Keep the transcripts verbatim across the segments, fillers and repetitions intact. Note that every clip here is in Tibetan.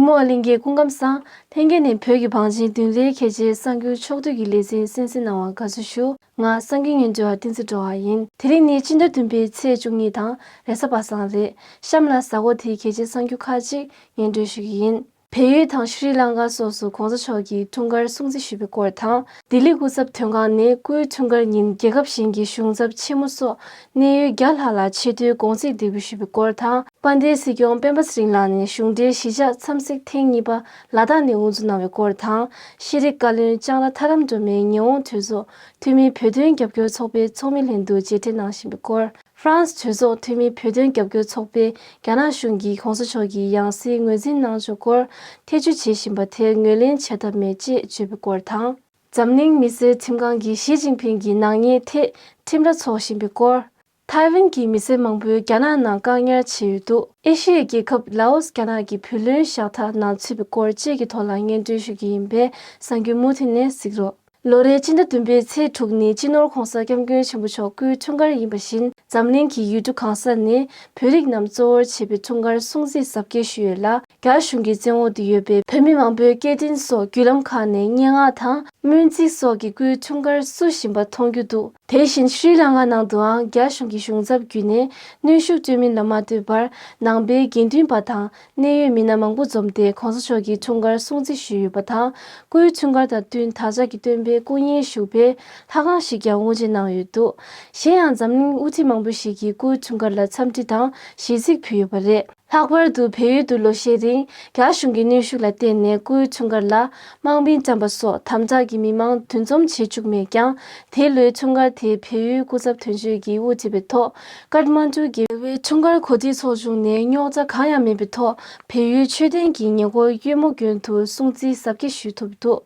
རྨོ་ཨ་གླིང་གའི་སྐུ་ཁམས་བཟང་། ལྷན་རྒྱས་ནས་བོད་ཀྱི་བང་ཆེན་བདུན་རེའི་གལ་ཆེའི་གསར་འགྱུར་ཕྱོགས་བསྡུས་ཀྱི་ལེ་ཚན་གསན་གཟིགས་གནང་བར་དགའ་བསུ་ཞུ། ང་གསར་འགྱུར་སྙན་སྒྲོན་པ་བསྟན་འཛིན་སྒྲོལ་དཀར་ཡིན། དེ་རིང་ནི་སྤྱི་ཟླ་བདུན་པའི་ཚེས་བཅུ་གཉིས་དང་རེས་གཟའ་པ་སངས་རེད། གཤམ་ལ་གཟའ་འཁོར་དེའི་གལ་ཆེའི་གསར་འགྱུར་ཁག་ཅིག་སྙན་སྒྲོན་ཞུ་གི་ཡིན། བལ་ཡུལ་དང་ཤྲི་ལང་ཀ་སོགས་སུ་གོང་ས་མཆོག་གིས་འཁྲུངས་སྐར་སྲུང་བརྩི་ཞུས་པའི་སྐོར་དང་། ལྡི་ལི་སྐུ་ཚབ་དོན་ཁང་ནས་སྐུའི་འཁྲུངས་སྐར་ཉིན་རྒྱལ་ཁབ་གཞན་གྱི་གཞུང་ཚབ་ཆེན་མོ་སོགས་གནད་ཡོད་བརྒྱ་ལྷག་ལ་ཆེ་བསྟོད་དགོངས་གཟིགས་འདེགས་འབུལ་ཞུས་པའི་སྐོར་དང་། དཔལ་ལྡན་སྲིད་སྐྱོང་སྤེན་པ་ཚེ་རིང་ལགས་ནས་གཞུང་འབྲེལ་གཞིས་ཆགས་འཚམས་གཟིགས་ཐེངས་གཉིས་པ་ལ་དྭགས་ནས་དབུ་འཛུགས་གནང་བའི་སྐོར་དང་། ཤེས་རིག་བཀའ་བློན་ལྕང་ར་ཐར་ལམ་སྒྲོལ་མས་ཉི་ཧོང་གྲོས་ཚོགས་འཐུས་མི་བོད་དོན་རྒྱབ་སྐྱོར་ཚོགས་པའི་ཚོགས་མི་ལྷན་དུ་མཇལ་འཕྲད་གནང་བཞིན་པའི་སྐོར། ཧྥ་རན་སི་གྲོས་ཚོགས་འཐུས་མི་བོད་དོན་རྒྱབ་སྐྱོར་ཚོགས་པས་རྒྱ་ནག་གཞུང་གིས་གོང་ས་མཆོག་གི་ཡང་སྲིད་ངོས་འཛིན་གནང་ཕྱོགས་སྐོར་ཐེ་བྱུས་བྱེད་བཞིན་པ་དེར་ངོས་ལེན་བྱ་ཐབས་མེད་ཅེས་བརྗོད་པའི་སྐོར་དང་། འཛམ་གླིང་མི་སེར་ཁྲིམས་ཁང་གིས་ཞི་ཅིན་ཕིང་གི་ནག་ཉེས་ཐད་ཁྲིམས་ར་འཚོགས་བཞིན་པའི་སྐོར། ཐའེ་ཝན་གྱི་མི་སེར་མང་པོས་རྒྱ་ནག་ནང་བཀག་ཉར་བྱས་ཡོད་འདུག་ཨེ་ཤི་ཡའི་རྒྱལ་ཁབ་ལའོ་སི་རྒྱ་ནག་གི་བུ་ལོན་བཞག་ཐག་ནང་ཚུད་པའི་སྐོར་བཅས་ཀྱི་ཐོག་ལ་སྙན་སྒྲོན་ཞུ་རྒྱུ་ཡིན་པས་གསར་འགྱུར་མུ་མཐུད་ནས་གཟིགས་རོགས། ལོ་རེའི་སྤྱི་ཟླ་བདུན་པའི་ཚེས་དྲུག་ནི་སྤྱི་ནོར་༧གོང་ས་༧སྐྱབས་མགོན་ཆེན་པོ་མཆོག་སྐུའི་འཁྲུངས་སྐར་ཡིན་པ་བཞིན། འཛམ་གླིང་གི་ཡུལ་གྲུ་གང་སར་ནས་བོད་རིགས་རྣམས་གཙོ་བོར་བྱས་པའི་འཁྲུངས་སྐར་སྲུང་བརྩི་གཟབ་རྒྱས་ཞུས་ཡོད་ལ། རྒྱ་གཞུང་གི་བཙན་འོག་ཏུ་ཡོད་པའི་བོད་མི་མང་པོས་སྐད་འཕྲིན་སོགས་བརྒྱུད་ལམ་ཁག་ནས་སྙན་ངག་དང་སྨོན་ཚིག་སོགས་ཀྱིས་སྐུའི་འཁྲུངས་སྐར་བསུ་བཞིན་པ་མཐོང་རྒྱུ་འདུག་དེ་བཞིན་ཤྲི་ལང་ཀ་ནང་དུའང་རྒྱ་གཞུང་གི་གཞུང་ཚབ་བརྒྱུད་ནས་གནོན་ཤུགས་སྤྲོད་མིན་ལ་མ་ལྟོས་པར་ནང་པའི་དགེ་འདུན་པ་དང་གནད་ཡོད་མི་སྣ་མང་པོ་འཛོམས་ཏེ་གོང་ས་མཆོག་གི་འཁྲུངས་སྐར་སྲུང་བརྩི་ཞུས་ཡོད་པ་དང་། སྐུའི་འཁྲུངས་སྐར་དང་བསྟུན་དར་ཆ་གྱི་སྟོན་པའི་སྐུ་བརྙན་བཞུགས་པའི་ལྷ་ཁང་ཞིག་ཀྱང་དབུ་འབྱེད་གནང་ཡོད་འདུག་གཞན་ཡང་འཛམ་གླིང་དབུ་ཁྲིད་མང་པོ་ཞིག་གིས་སྐུའི་འཁྲུངས་སྐར་ལ་འཚམས་འདྲི་དང་ཞལ་གཟིགས་ཕུལ་ཡོད་པ་རེད། ལྷག་པར་དུ་བལ་ཡུལ་དུ་ལོ་ཤས་རིང་རྒྱ་གཞུང་གི་གནོན་ཤུགས་ལ་བརྟེན་ནས་སྐུའི་འཁྲུངས་སྐར་ལ་དམག་མི་བཀྲམ་པ་སོགས་དམ་དྲག་གིས་མི་མང་འདུ་འཛོམས་བྱེད་བཅུག་མེད་ཀྱང་། དེ་ལོའི་འཁྲུངས་སྐར་དེ་བལ་ཡུལ་སྐུ་ཚབ་དོན་གཅོད་ཀྱིས་དབུ་ཁྲིད་པའི་ཐོག་ཀཏ་མན་ཌུ་རྒྱལ་བའི་འཁྲུངས་སྐར་གོ་སྒྲིག་ཚོགས་ཆུང་ནས་རྙོག་དྲ་གང་ཡང་མེད་པའི་ཐོག་བལ་ཡུལ་མཆོད་རྟེན་གྱི་ཉེ་འཁོར་གཡོན་མོ་དགོན་དུ་སྲུང་བརྩི་གཟབ་རྒྱས་ཞུ་ཐུབ་འདུག་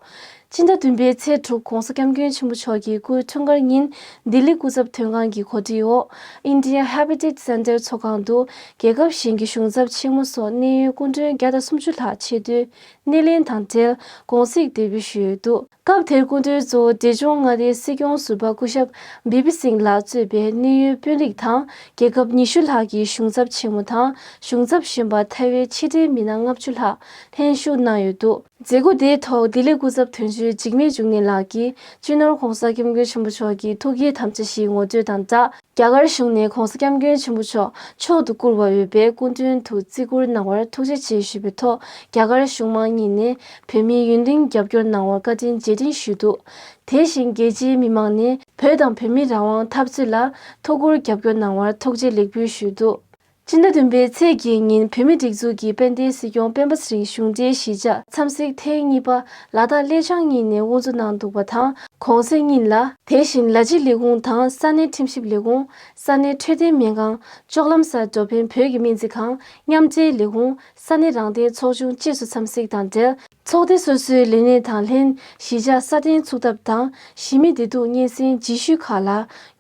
སྤྱི་ཟླ་བདུན་པའི་ཚེས་དྲུག་༧གོང་ས་༧སྐྱབས་མགོན་ཆེན་པོ་མཆོག་གི་སྐུའི་འཁྲུངས་སྐར་ཉིན་ལྡི་ལི་སྐུ་ཚབ་དོན་ཁང་གི་གོ་སྒྲིག་འོག་India Habitat Center ཚོགས་ཁང་དུ་རྒྱལ་ཁབ་གཞན་གྱི་གཞུང་ཚབ་ཆེན་མོ་སོགས་གནད་ཡོད་སྐུ་མགྲོན་བརྒྱ་དང་སུམ་ཅུ་ལྷག་ཆེད་དུ་སྣེ་ལེན་དང་འབྲེལ་དགོངས་གཟིགས་འདེགས་འབུལ་ཞུས་ཡོད་འདུག་སྐབས་དེར་སྐུ་མགྲོན་གཙོ་བོ་འབྲས་ལྗོངས་མངའ་སྡེའི་སྲིད་སྐྱོང་ཟུར་པ་སྐུ་ཞབས་བི་པི་སིང་ལགས་གཙོས་པའི་གནད་ཡོད་དཔོན་རིགས་དང་རྒྱལ་ཁབ་ཉི་ཤུ་ལྷག་གི་གཞུང་ཚབ་ཆེན་མོ་དང་གཞུང་ཚབ་གཞོན་པ་ཐའེ་ཝན་ཕྱི་འབྲེལ་མི་སྣ་ལྔ་བཅུ་ལྷག་ལྷན་ཞུགས་གནང་ཡོད་འདུག་མཛད་སྒོ་དེའི་ཐོག་ལྡི་ལི་སྐུ་ཚབ་དོན་གཅོད་འཇིགས་མེད་འབྱུང་གནས་ལགས་ཀྱིས་སྤྱི་ནོར་༧གོང་ས་༧སྐྱབས་མགོན་ཆེན་པོ་མཆོག་གི་ཐུགས་བསྐྱེད་དམ་བཅའ་བཞིའི་ངོ་སྤྲོད་དང་སྦྲགས། རྒྱ་གར་གཞུང་ནས་༧གོང་ས་༧སྐྱབས་མགོན་ཆེན་པོ་མཆོག་མཆོག་ཏུ་བཀུར་བར་འོས་པའི་སྐུ་མགྲོན་དུ་བརྩི་བཀུར་གནང་བར་ཐུགས་རྗེ་ཆེ་ཞུས་པའི་ཐོག་རྒྱ་གར་གཞུང་མང་གཉིས་ནས་བོད་མིའི་ཡུན་རིང་རྒྱབ་སྐྱོར་གནང་བར་བཀའ་དྲིན་རྗེས་དྲན་ཞུས་འདུག་དེ་བཞིན་རྒྱལ་སྤྱིའི་མི་མང་ནས་བོད་དང་བོད་མིའི་རང་དབང་འཐབ་རྩོད་ལ་ཐུགས་ཁུར་རྒྱབ་སྐྱོར་གནང་བར་ཐུགས་རྗེ་ལེགས་འབུལ་ཞུས་འདུག་སྤྱི་ཟླ་བདུན་པའི་ཚེས་བརྒྱད་ཉིན་བོད་མིའི་སྒྲིག་འཛུགས་ཀྱི་དཔལ་ལྡན་སྲིད་སྐྱོང་སྤེན་པ་ཚེ་རིང་གཞུང་འབྲེལ་གཞིས་ཆགས་འཚམས་གཟིགས་ཐེངས་གཉིས་པ་ལ་དྭགས་གླེ་བྱང་གཉིས་ནས་དབུ་འཛུགས་གནང་འདུག་པ་དང་། གོང་གསལ་ཉིན་ལ་དེ་བཞིན་ལ་སྤྱི་ལས་ཁུངས་དང་ས་གནས་ཁྲིམས་ཞིབ་ལས་ཁུངས། ས་གནས་འཕྲོད་བསྟེན་སྨན་ཁང་། ལྕོག་ལམ་སར་འགྲོ་ཕན་བོད་ཀྱི་སྨན་རྩིས་ཁང་། མཉམ་འབྲེལ་ལས་ཁུངས། ས་གནས་རང་བདེན་ཚོགས་ཆུང་བཅས་སུ་འཚམས་གཟིགས་དང་འབྲེལ། ཚོགས་སྡེ་སོ་སོའི་ལས་སྣེ་དང་ལྷན་གཞིས་ཆགས་སྲ་བརྟན་ཚུགས་ཐབས་དང་གཞིས་མི་བདེ་སྡུག་སྙན་སེང་ཇི་ཞུས་ཁག་ལ་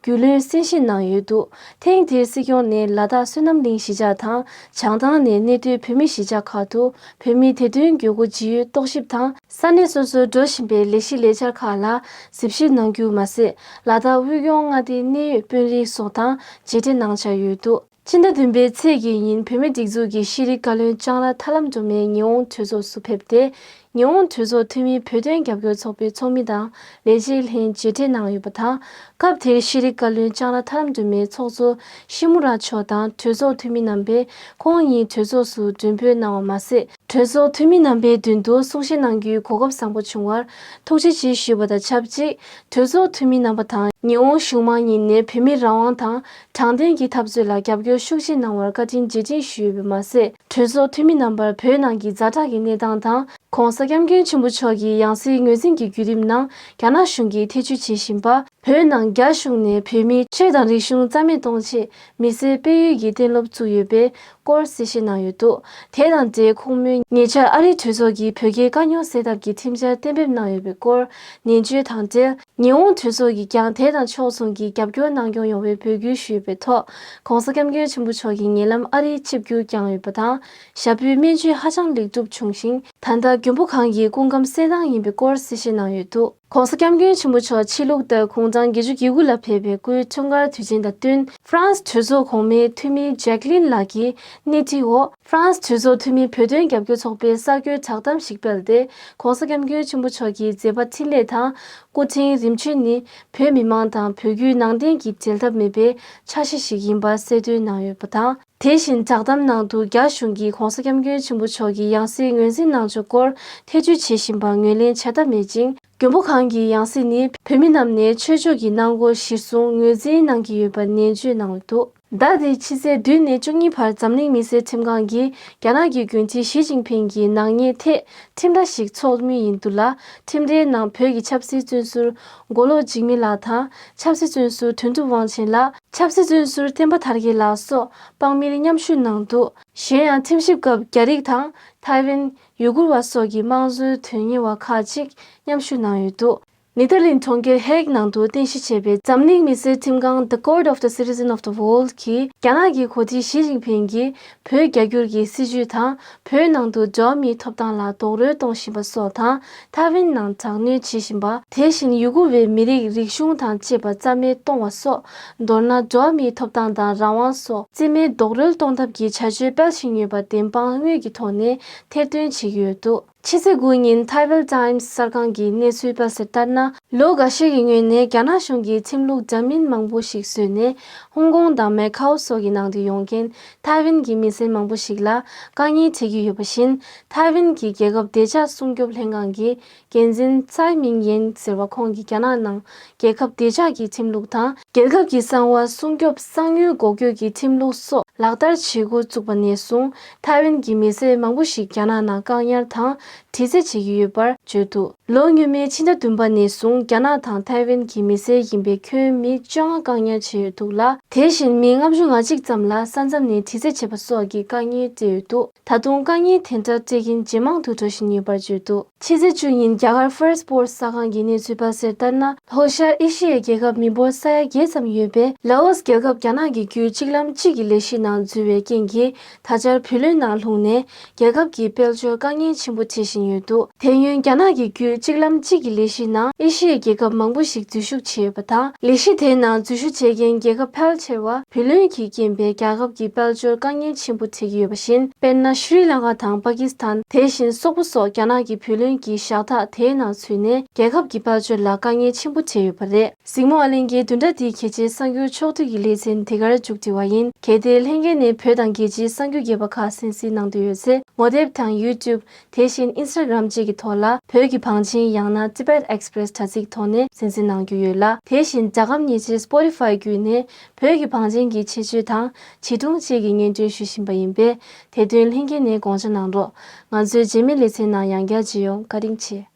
རྒྱུས་ལོན་གསན་བཞེས་གནང་ཡོད་འདུག་ཐེངས་འདིར་སྲིད་སྐྱོང་ནས་ལ་དྭགས་བསོད་ནམས་གླིང་གཞིས་ཆགས་དང་བྱང་ཐང་ནས་གནས་སྡོད་བོད་མི་གཞིས་ཆགས་ཁག་ཏུ་བོད་མིའི་བདེ་དོན་དགོས་མཁོ་ཇི་ཡོད་རྟོག་ཞིབ་དང་། ས་གནས་སོ་སོར་འགྲོ་བཞིན་པའི་ལས་གཞི་ལས་འཆར་ཁག་ལ་གཟིགས་ཞིབ་གནང་རྒྱུ་མ་ཟད། ལ་དྭགས་དབུས་སྐྱོང་མངའ་སྡེའི་གནད་ཡོད་དཔོན་རིགས་སོགས་དང་མཇལ་འཕྲད་གནང་འཆར་ཡོད་འདུག་སྤྱི་ཟླ་བདུན་པའི་ཚེས་བརྒྱད་ཉིན་བོད་མིའི་སྒྲིག་འཛུགས་ཀྱི་ཤེས་རིག་བཀའ་བློན་ལྕང་ར་ཐར་ལམ་སྒྲོལ་མས་ཉི་ཧོང་གྲོས་ཚོགས་སུ་ཕེབས་ཏེ། ཉི་ཧོང་གྲོས་ཚོགས་འཐུས་མིའི་བོད་དོན་རྒྱབ་སྐྱོར་ཚོགས་པའི་ཚོགས་མི་དང་ལས་བྱེད་ལྷན་མཇལ་འཕྲད་གནང་ཡོད་པ་དང་། སྐབས་དེར་ཤེས་རིག་བཀའ་བློན་ལྕང་ར་ཐར་ལམ་སྒྲོལ་མའི་ཚོགས་གཙོ་ཤི་མུ་ར་མཆོག་དང་གྲོས་ཚོགས་འཐུས་མི་རྣམ་པས་ཁོང་ཉིད་གྲོས་ཚོགས་སུ་མགྲོན་འབོད་གནང་བ་མ་ཟད། གྲོས་ཚོགས་འཐུས་མི་རྣམ་པའི་མདུན་དུ་གསུང་བཤད་གནང་རྒྱུའི་གོ་སྐབས་བཟང་པོ་བྱུང་བར་ཐུགས་རྗེ་ཆེ་ཞུས་པ་དང་ཆབས་ཅིག་གྲོས་ཚོགས་འཐུས་མི་རྣམ་པ་དང་ཉི་ཧོང་གཞུང་མང་གཉིས་ནས་བོད་མིའི་རང་དབང་དང་དྲང་བདེན་གྱི་འཐབ་རྩོད་ལ་རྒྱབ་སྐྱོར་ཤུགས་ཆེ་གནང་བར་བཀའ་དྲིན་རྗེས་དྲན་ཞུས་ཡོད་པ་མ་ཟད། གྲོས་ཚོགས་འཐུས་མི་རྣམ་པར་བོད་ནང་གི་ཛ་དྲག་གི་གནས་སྟངས་དང་། ྋགོང་ས་ྋསྐྱབས་མགོན་ཆེན་པོ་མཆོག་གི་ཡང་སྲིད་ངོས་འཛིན་གྱི་བརྒྱུད་རིམ་ནང་རྒྱ་ནག་གཞུང་གིས་ཐེ་བྱུས་བྱེད་བཞིན་པ། བོད་ནང་རྒྱ་གཞུང་ནས་བོད་མིའི་ཆོས་དང་རིག་གཞུང་རྩ་མེད་གཏོང་ཆེད་མི་སེར་སྤེལ་ཡུལ་གྱི་གཏན་སློབ་བཙུགས་ཡོད་པའི་སྐོར་གསལ་བཤད་གནང་ཡོད་འདུག་དེ་དང་འབྲེལ་ཁོང་མོས་ཉེ་ཆར་ཨ་རིའི་གྲོས་ཚོགས་ཀྱིས་བོད་རྒྱའི་དཀའ་རྙོག་སེལ་ཐབས་ཀྱི་ཁྲིམས་འཆར་གཏན་འབེབས་གནང་ཡོད་པའི་སྐོར་ནན་བརྗོད་དང་འབྲེལ། ཉི་ཧོང་གྲོས་ཚོགས་ཀྱིས་ཀྱང་དེ་དང་ཕྱོགས་མཚུངས་ཀྱི་རྒྱབ་སྐྱོར་གནང་སྐྱོང་ཡོང་བའི་འབོད་སྐུལ་ཞུས་པའི་ཐོག ྋགོང་ས་ྋསྐྱབས་མགོན་ཆེན་པོ་མཆོག་གིས་ཉེ་ལམ་ཨ་རིར་ཆིབས་བསྒྱུར་བསྐྱངས་ཡོད་པ་དང་། ཞབས་པུས་སྨན་བཅོས་ཧ་ཅང་ལེགས་གྲུབ་བྱུང་ཞིང་། ད་ལྟ་ མགོན་པོ་གང་གི་སྐུ་ཁམས་གསལ་ཐང་ཡིན་པའི་སྐོར་གསལ་བཤད་གནང་ཡོད་འདུག ྋགོང་ས་ྋསྐྱབས་མགོན་ཆེན་པོ་མཆོག་ཕྱི་ལུགས་ཟླ་དགུང་གྲངས་བརྒྱད་ཅུ་གྱ་དགུ་ལ་ཕེབས་པའི་སྐུའི་འཁྲུངས་སྐར་དུས་ཆེན་དང་བསྟུན། ཧྥ་རན་སི་གྲོས་ཚོགས་གོང་མའི་འཐུས་མི་ཇེག་ལིན་ལགས་ཀྱི་སྣེ་ཁྲིད་འོག་ཧྥ་རན་སི་གྲོས་ཚོགས་འཐུས་མི་བོད་དོན་རྒྱབ་སྐྱོར་ཚོགས་པས་གསར་འགོད་བསྒྲགས་གཏམ་ཞིག་སྤེལ་ཏེ། ྋགོང་ས་ྋསྐྱབས་མགོན་ཆེན་པོ་མཆོག་གི་མཛད་པ་འཕྲིན་ལས་དང་སྐུ་ཕྲེང་རིམ་བྱོན་ནི་བོད་མི་མང་དང་བོད་བརྒྱུད་ནང་བསྟན་གྱི་འབྲལ་ཐབས་མེད་པའི་ཆ་ཤས་ཤིག་ཡིན་པ་གསལ་སྟོན་གནང་ཡོད་པ་དང་། དེ་བཞིན་བསྒྲགས་གཏམ་ནང་དུ་རྒྱ་གཞུང་གིས་ྋགོང་ས་ྋསྐྱབས་མགོན་ཆེན་པོ་མཆོག་གི་ཡང་སྲིད་ངོས་འཛིན་གནང་ཕྱོགས་སྐོར་ཐེ་བྱུས་བྱེད་བཞིན་པ་ངོས་ལེན་བྱ་ཐབས་མེད་ཅིང་། མགོན་པོ་གང་གི་ཡང་སྲིད་ནི་བོད་མི་རྣམས་ནས་ཆོས་ཕྱོགས་ཀྱི་གནང་སྒོ་གཞིར་བཟུང་ངོས་འཛིན་གནང་གི་ཡོད་པ་ནན་བརྗོད་གནང་འདུག་ཟླ་འདིའི་ཕྱི་ཚེས་བདུན་ནས་བཅུ་གཉིས་བར་འཛམ་གླིང་མི་སེར་ཁྲིམས་ཁང་གིས་རྒྱ་ནག་གི་དགོན་སྡེ་ཞི་ཅིན་ཕིང་གི་ནག་ཉེས་ཐད་ཁྲིམས་ར་ཞིག་འཚོགས་མུས་ཡིན་འདུག་ལ། ཁྲིམས་རའི་ནང་བོད་ཀྱི་ཆབ་སྲིད་བཙོན་ཟུར་མགོ་ལོག་འཇིགས་མེད་ལགས་དང་། ཆབ་སྲིད་བཙོན་ཟུར་དོན་གྲུབ་དབང་ཆེན་ལགས། ཆབ་སྲིད་བཙོན་ཟུར་བསྟན་པ་དར་རྒྱས་ལགས་སོགས་དཔང་མིར་མཉམ་ཞུགས་གནང་འདུག་གཞན་ཡང་ཁྲིམས་ཞིབ་སྐབས་རྒྱ་རིགས་དང་། ཐའེ་ཝན། ཡུ་གུར་བ་སོགས་ཀྱི་དམངས་གཙོའི་དོན་གཉེར་བ་ཁག་ཅིག་མཉམ་ཞུགས་གནང་ཡོད་འདུག་ནེ་ཐར་ལེན་གྲོང་ཁྱེར་ཧེག་ནང་དུ་རྟེན་གཞི་བྱས་པའི་འཛམ་གླིང་མི་སེར་ཁྲིམས་ཁང་The Court of the Citizen of the World གིས་རྒྱ་ནག་གི་འགོ་ཁྲིད་ཞི་ཅིན་ཕིང་གིས་བོད་རྒྱ་བསྒྱུར་གྱི་སྲིད་བྱུས་དང་། བོད་ནང་དུ་འགྲོ་བ་མིའི་ཐོབ་ཐང་ལ་རྡོག་རོལ་གཏོང་བཞིན་པ་སོགས་དང་། ཐའེ་ཝན་ནང་དྲག་གནོན་བྱེད་བཞིན་པ། དེ་བཞིན་ཡུ་གུར་བའི་མི་རིགས་རིག་གཞུང་དང་བཅས་པ་རྩ་མེད་གཏོང་བ་སོགས། མདོར་ན་འགྲོ་བ་མིའི་ཐོབ་ཐང་དང་རང་དབང་སོགས་རྩིས་མེད་རྡོག་རོལ་གཏོང་ཐབས་ཀྱི་བྱ་སྤྱོད་སྤེལ་བཞིན་ཡོད་པ་བདེན་དཔང་དངོས་ཀྱི་ཐོག་ནས་ཐེར་འདོན་བྱེད་ཀྱི་ཡོད་འདུག་ཕྱི་ཚེས་དགུ་ཉིན་Taiwan Times གསར་ཁང་གིས་གནས་ཚུལ་སྤེལ་གསལ་ལྟར་ན། ལོ་འགའ་ཤས་ཀྱི་སྔོན་ནས་རྒྱ་ནག་གཞུང་གིས་ཁྲིམས་ལུགས་འདྲ་མིན་མང་པོ་ཞིག་བཟོས་ནས། ཧོང་ཀོང་དང་མེ་ཁའོ་སོགས་ཀྱི་ནང་དུ་ཡོང་མཁན་ཐའེ་ཝན་གྱི་མི་སེར་མང་པོ་ཞིག་ལ་དཀའ་ངལ་འཕྲད་ཀྱི་ཡོད་པ་བཞིན། ཐའེ་ཝན་གྱི་རྒྱལ་ཁབ་བདེ་འཇགས་སྲུང་སྐྱོབ་ལྷན་ཁང་གི་འགན་འཛིན་ཚའེ་མིང་ཡེན་ཟེར་བ་ཁོང་གིས་རྒྱ་ནག་ནང་རྒྱལ་ཁབ་བདེ་འཇགས་ཀྱི་ཁྲིམས་ལུགས་དང་། རྒྱལ་ཁབ་ཀྱི་གསང་བ་སྲུང་སྐྱོབ་གསང་ཉུལ་འགོག་གཅོད་ཀྱི་ཁྲིམས་ལུགས་སོགས་ལག་བསྟར་བྱེད་འགོ་བཙུགས་པ་ནས་བཟུང་། ཐའེ་ཝན་གྱི་མི་སེར་མང་པོ་ཞིག་རྒྱ་ནག་ནང་བཀག་ཉར་དང་། དྲི་རྩད་བྱེད་ཀྱི་ཡོད་པར་བརྗོད་འདུག་ལོ་སྔོན་མའི་ཕྱི་ཟླ་བདུན་པ་ནས་བཟུང་རྒྱ་ནག་དང་ཐའེ་ཝན་གྱི་མི་སེར་ཡིན་པའི་ཁྱོན་མི་བཅོ་ལྔ་བཀག་ཉར་བྱས་ཡོད་འདུག་ལ། དེ་བཞིན་མི་ལྔ་བཅུ་ང་གཅིག་ཙམ་ལ་ས་མཚམས་ནས་དྲི་རྩད་བྱས་པ་སོགས་ཀྱི་དཀའ་ངལ་འཕྲད་ཡོད་འདུག་ད་དུང་དཀའ་ངལ་དེ་འདྲ་འཕྲད་མཁན་ཇེ་མང་དུ་འགྲོ་བཞིན་ཡོད་པར་བརྗོད་འདུག་ཕྱི་ཚེས་བཅུ་ཉིན་རྒྱ་གར་First Post གསར་ཁང་གིས་གནས་ཚུལ་སྤེལ་གསལ་ལྟར་ན། ལྷོ་ཤར་ཨེ་ཤི་ཡའི་རྒྱལ་ཁབ་མི་འབོར་ས་ཡ་བརྒྱད་ཙམ་ཡོད་པའི་ལའོ་སི་རྒྱལ་ཁབ་རྒྱ་ནག་གི་བརྒྱུད་གཅིག་ལམ་གཅིག་གི་ལས་གཞི་ནང་འཛུལ་བའི་རྐྱེན་གྱིས། ད་ཆར་བུ་ལོན་ནང་ལྷུང་ནས་རྒྱལ་ཁབ་ཀྱི་དཔལ་འབྱོར་དཀའ་ངལ་ཆེན་པོ་འཕྲད་བཞིན་ཡོད་འདུག་དེ་སྔོན་རྒྱ་ནག་གི་བརྒྱུད་གཅིག་ལམ་གཅིག་གི་ལས་གཞི་ནང་ཨེ་ཤི་ཡའི་རྒྱལ་ཁབ་མང་པོ་ཞིག་འཛུལ་ཞུགས་བྱས་ཡོད་པ་དང་། ལས་གཞི་དེའི་ནང་འཛུལ་ཞུགས་བྱེད་མཁན་རྒྱལ་ཁབ་ཕལ་ཆེ་བ་བུ་ལོན་གྱི་རྐྱེན་པས་རྒྱལ་ཁབ་ཀྱི་དཔལ་འབྱོར་དཀའ་ངལ་ཆེན་པོ་འཕྲད་ཀྱི་ཡོད་པ་བཞིན། དཔེར་ན། ཤྲི་ལང་ཀ་དང་པ་ཀི་སི་ཐན། དེ་བཞིན་སོག་པོ་སོགས་རྒྱ་ནག་གི་བུ་ལོན་གྱི་ཞག་ཐག་དེའི་ནང་ཚུད་ནས་རྒྱལ་ཁབ་ཀྱི་དཔལ་འབྱོར་ལ་དཀའ་ངལ་ཆེན་པོ་འཕྲད་ཡོད་པ་རེད། གཟིགས་མོ་བ་ལྷན་རྒྱས། བདུན་ཕྲག་འདིའི་གལ་ཆེའི་གསར་འགྱུར་ཕྱོགས་བསྡུས་ཀྱི་ལེ་ཚན་དེ་གར་མཇུག་སྒྲིལ་བ་ཡིན། གལ་ཏེ་ལྷན་རྒྱས་ནས་བོད་དང་རྒྱལ་སྤྱིའི་གསར་འགྱུར་རྒྱས་པ་ཁག་གསན་གཟིགས་གནང་འདོད་ཡོད་ཚེ། ངོ་དེབ་དང་YouTube། དེ་བཞིན་Instagram་བཅས་ཀྱི་ཐོག་ལ་བོད་ཀྱི་བང་ཆེན་ཡང་ན་Tibet Express་དྲ་ཚིགས་ཐོག་ནས་གསན་གཟིགས་གནང་རྒྱུ་ཡོད་ལ། དེ་བཞིན་སྒྲ་སྒམ་ཉེར་གཅིག་Spotify་བརྒྱུད་ནས་བོད་ཀྱི་བང་ཆེན་གྱི་ཆེད་སྤྱོད་དང་བྱིས་སྒྲུང་བཅས་ཀྱི་སྙན་སྒྲོན་ཞུ་བཞིན་པ་ཡིན་པས། དེ་དོན་ལྷན་རྒྱས་ནས་དགོངས་འཇགས་གནང་རོགས། ང་ཚོའི་རྗེས་མའི་ལེ་ཚན་ནང་ཡང་བསྐྱར་མཇལ་ཡོང་། བཀའ་དྲིན་ཆེ།